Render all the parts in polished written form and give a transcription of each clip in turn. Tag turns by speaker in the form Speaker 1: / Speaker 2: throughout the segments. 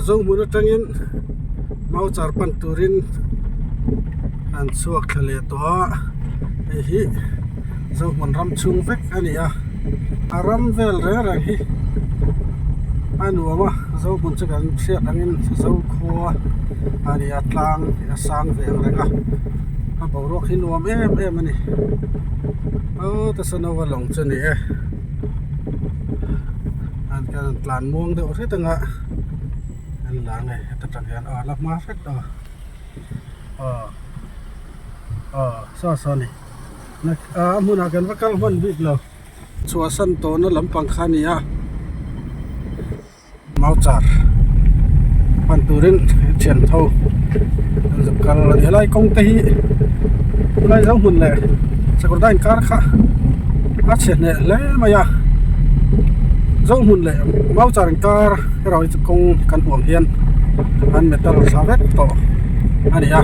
Speaker 1: Zohmun atangin Mauchar pan turin an chhuak thla leh tawh a hei hi Zohmun ram chhung vek a ni a a ram vel reng reng hi a nuam a Zohmun chu kan hriat angin Zokhua a ni a tlang a sang ve ang reng a a boruak hi nuam em em a ni aw Tasanoa lawng chu a ni e. An kan tlan muang deuh hret anga an la nge heta tang hian aw la hma hret aw aw aw saw saw a ni a hmunah kan va kal hman bik lo chhuahsan tawhna lampang kha a ni a. Mauchar pan turin thian tho an zuk kal a ni helai kawng te hi helai zo hmun leh sakawr inkar kha a chhe hneh hle mai a zo hmun leh Mauchar inkar erawh hi chu kawng kan hmuh ang hian an metal tha vek tawh a ni a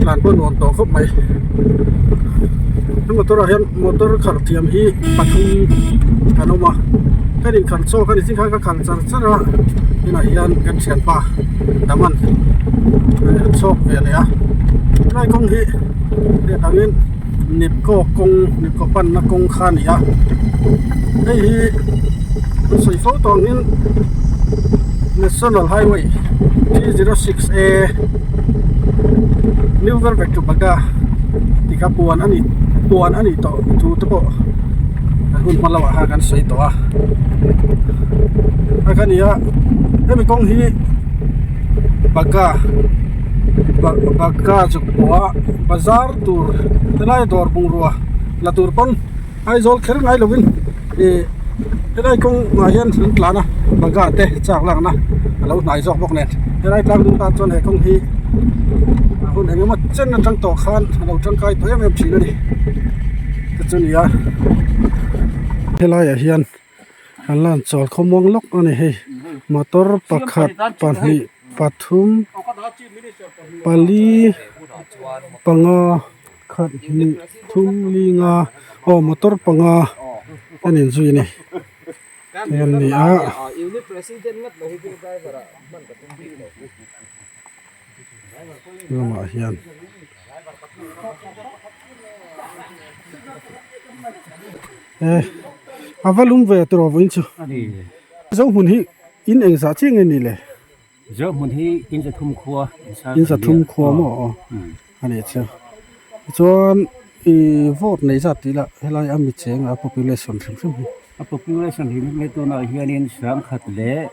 Speaker 1: tlan pawh nuam tawh khawp mai he motor ah hian motor khalh thiam hi pathum an awm a. Kan inkhalh chawk a ni chiah khan ka khalh char char a tunah hian kan thianpa Daman a chawk ve leh a helai kawng hi hei angin Nipco kawng Nipco panna kawng kha a ni a hei hi an sawi fo tawh angin National Highway 306 A New Velvet to Baga tih kha puan a ni puan a nih tawh thu te pawh. Kan hun hma lamah khan kan sawi tawh a a kha ni a hemi kawng hi bagha bagha chuk pawh a bazar tur helai dawr bungrua la tur pawn Aizawl kher ngai lovin ih helai kawng ah hian an tlan a bagha te chak lakna a lo hnai zawk bawk nen helai tlang dung tan chuan he kawng hi a hun eng emaw chen atang tawh khan a lo tangkai tawh em em thin a ni. te chu a ni a helaiah hian an lan chawl khawmuang lawk a ni hei motor pakhat pahnih pathum pali panga khat hnih thum li nga aw motor panga an inzui a ni hei an ni a. Lamah hian e a va lum ve tawh vawiin chu Zohmun hi in eng zah chiah nge ni le
Speaker 2: Zohmun hi in zathum khua
Speaker 1: in zathum khua maw aw a nih chu chuan ih vote nei zat tih lah helai a mi cheng a population hrim hrim hi
Speaker 2: a population hrim hrim hi tunah hianin sangkhat leh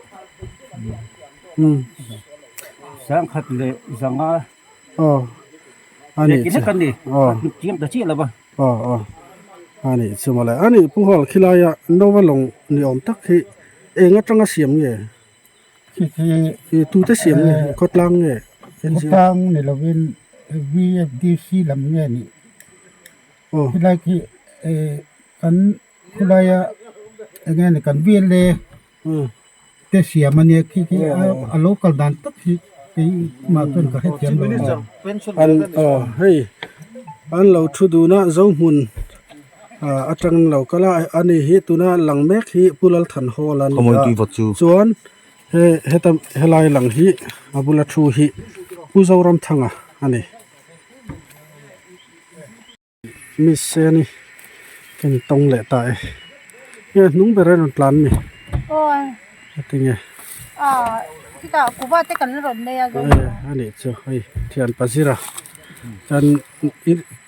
Speaker 2: Sangkhat leh zanga
Speaker 1: aw a nih
Speaker 2: chu kan ni
Speaker 1: aw
Speaker 2: chiang ta chiah lo va
Speaker 1: aw aw a nih chu mawle a nih pu hall khilai a Nova lawng ni awm tak hi eng atanga siam nge ih tute siam nge khawtlang nge
Speaker 3: khawtlang ni lovin V_F_D_C lam nge nih
Speaker 1: aw
Speaker 3: khilai khi eh kan khawlaia eng nge ni kan V_L_A. Te siam a nia khi khi a lo kal dan tak hi keimah chuan ka hrethiam lo a.
Speaker 1: An aw hei an lo thu dun a Zohmun ah atang an lo kal a ani hi tuna lang mek hi Pu Lalthanhawl a ni a chuan he heta helai lang hi a bula thu hi Pu Zoramthanga a ni. Mi seni kan tawng leh ta e nge hnung ber a rawn tlan a ni heti nge a nih chu hei thian pazira chuan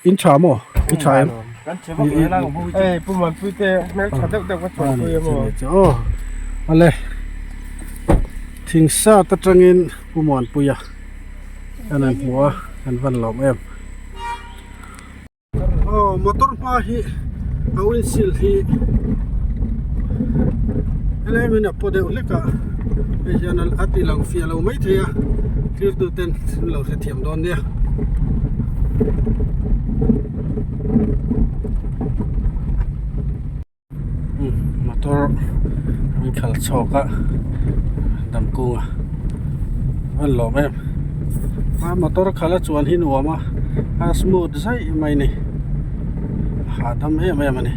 Speaker 1: in tha maw i tha em aw awle thingsat atangin pu muanpuia kan han hmu a kan van lawm em. Aw motor hma hi a windshield hi helai hmun a paw deuh hlek a hei hian a ti lang fiah lo mai thei a thlir tu ten an lo hrethiam dawn nia. Motor an khalh chhuak a damkung a a lawm em a motor khalh a chuan hi nuam a a smooth zaih mai a ni a hahdam em em a ni.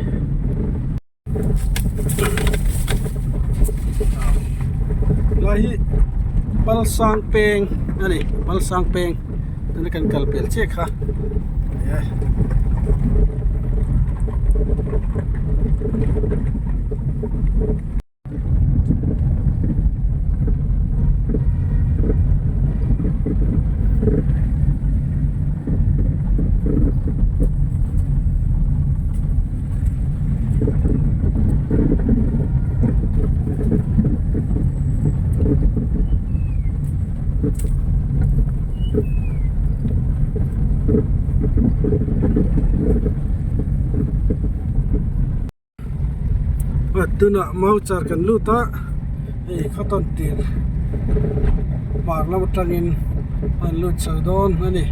Speaker 1: Helai hi Palsang peng a ni Palsang peng tuna kan kal pel chiah kha e. Tunah mauchar kan lut a hei khawtawn tir hmar lam atangin an lut chho dawn a ni.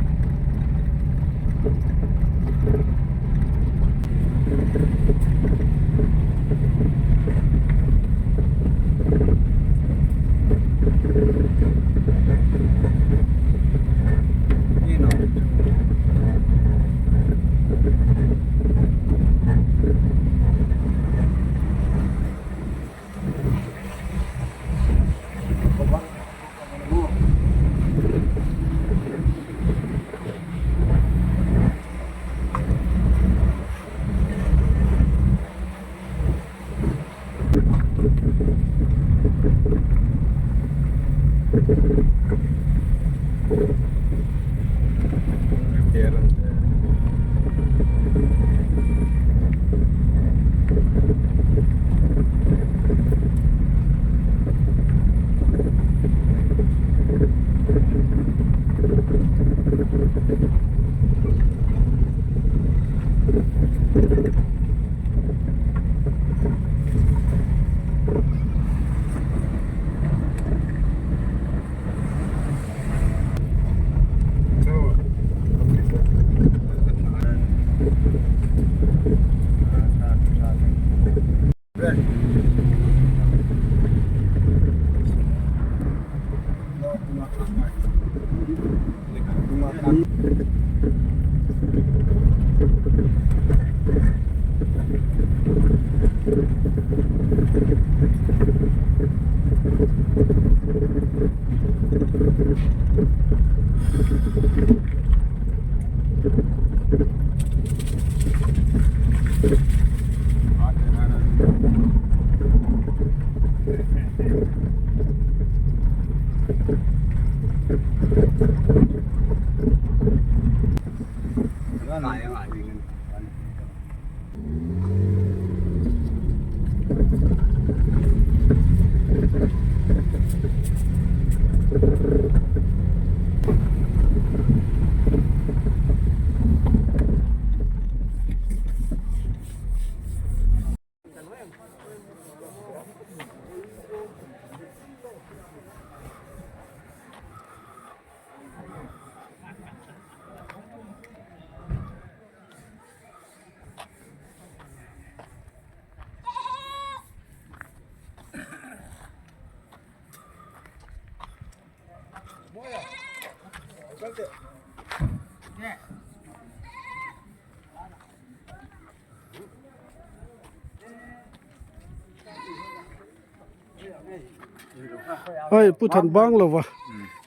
Speaker 1: Hei pu than bang lo va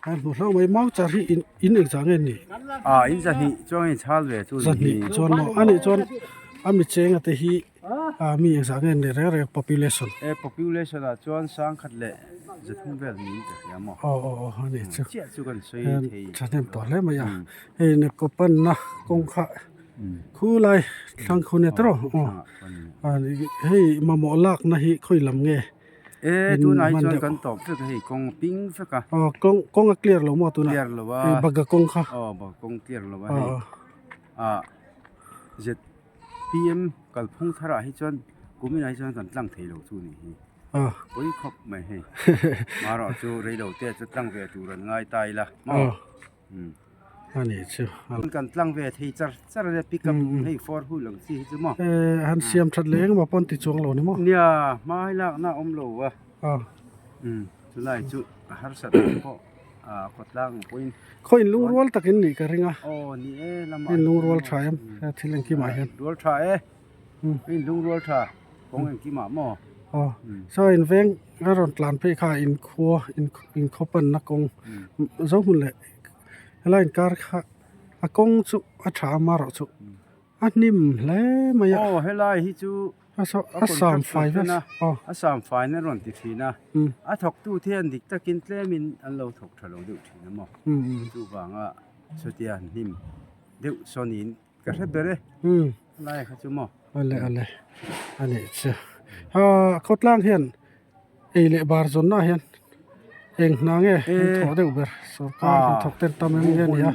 Speaker 1: a hmu hlauh mai mau char hi in in engzah nge ni
Speaker 2: a in zahnih chuan in chhal ve chu
Speaker 1: zahnih chuan maw a nih chuan a mi chenga te hi a mi engzah nge ni reng reng population
Speaker 2: e population ah chuan sangkhat leh zathum vel niin ka hria maw
Speaker 1: aw aw aw a nih chu
Speaker 2: chiah chu kan sawi thei
Speaker 1: thahnem tawh hle mai a hei Nekopanna kawng kha Khulai thlang khu nia tawrh aw hei mamawh lakna hi khawi lam nge
Speaker 2: e tunah hi chuan kan tawp vek a hei kawng ping vek a
Speaker 1: aw kawng kawng a clear lo maw tunah
Speaker 2: clear lo a
Speaker 1: hei bagha kawng kha
Speaker 2: aw bagha kawng clear lo a hei ah zpm kalphung tharah hi chuan kuminah hi chuan kan tlang thei lo chu nih hi pawi khawp mai hei marawh chu reilo te chu tlang ve tur an ngai ta ila maw.
Speaker 1: A nih chu.
Speaker 2: Kan tlang ve thei char char a nia pick up hei four wheel ang chi hi chu maw.
Speaker 1: Eh han siam that leh engemaw pawn ti chuang lo ni maw.
Speaker 2: Nia hmai lakna a awm lo a. Chulai chu a harsat ang pawh a khawtlang ang pawhin.
Speaker 1: Khaw in lungrual takin nih ka ring a.
Speaker 2: Aw ni e lamah.
Speaker 1: In lungrual tha em he thil engkimah hian.
Speaker 2: Rual tha e. In lungrual tha kawng engkimah maw.
Speaker 1: Aw saw in veng a rawn tlan phei kha in khua in khaw panna kawng zohmun leh helai inkar kha a kawng chu a tha a amaherawh chu a hnim hle mai a.
Speaker 2: Aw helai hi chu
Speaker 1: a saw a sam fai vek aw
Speaker 2: a sam fai na rawn ti thin a a thawk tu te hian dik takin tlemin an lo thawk tha lo deuh thin a maw chuvanga chutia hnim deuh saw niin Ka hre ber e.
Speaker 1: Umm.
Speaker 2: Lai kha chu maw.
Speaker 1: Ale ale a nih chu. Aa khawtlang hian ei leh bar zawnna ah hian eng hna nge an thawh deuh ber sawrkar hnathawk ten tam em nge nia.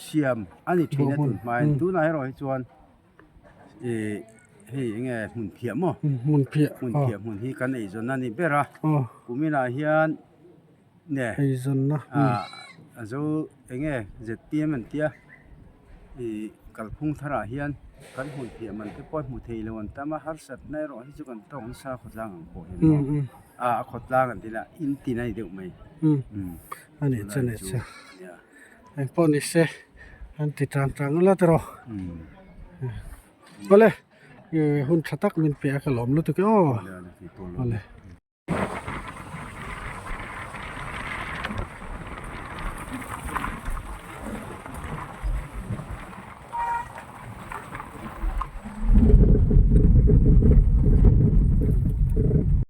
Speaker 2: Siam a ni thin a tun hmain tunah erawh hi chuan ih hei enge hmun phiah maw.
Speaker 1: Hmun phiah.
Speaker 2: Hmun phiah hmun hi kan ei zawn a ni ber a. Kuminah hian. Nge
Speaker 1: Eizawnna
Speaker 2: ah a zo eng nge zpm an tia ih kalphung tharah hian kan hmuh thiam an te pawh a hmu thei lo an tam a harsatna erawh hi chu kan tawk nasa khawtlang ang pawh hian maw ah a khawtlang an ti la in tin a ni deuh mai
Speaker 1: umm a nih chu a nih chu engpawh ni se an ti tang tang ula tiraw awle hun tha tak min pe a ka lawm lutuk e aw awle.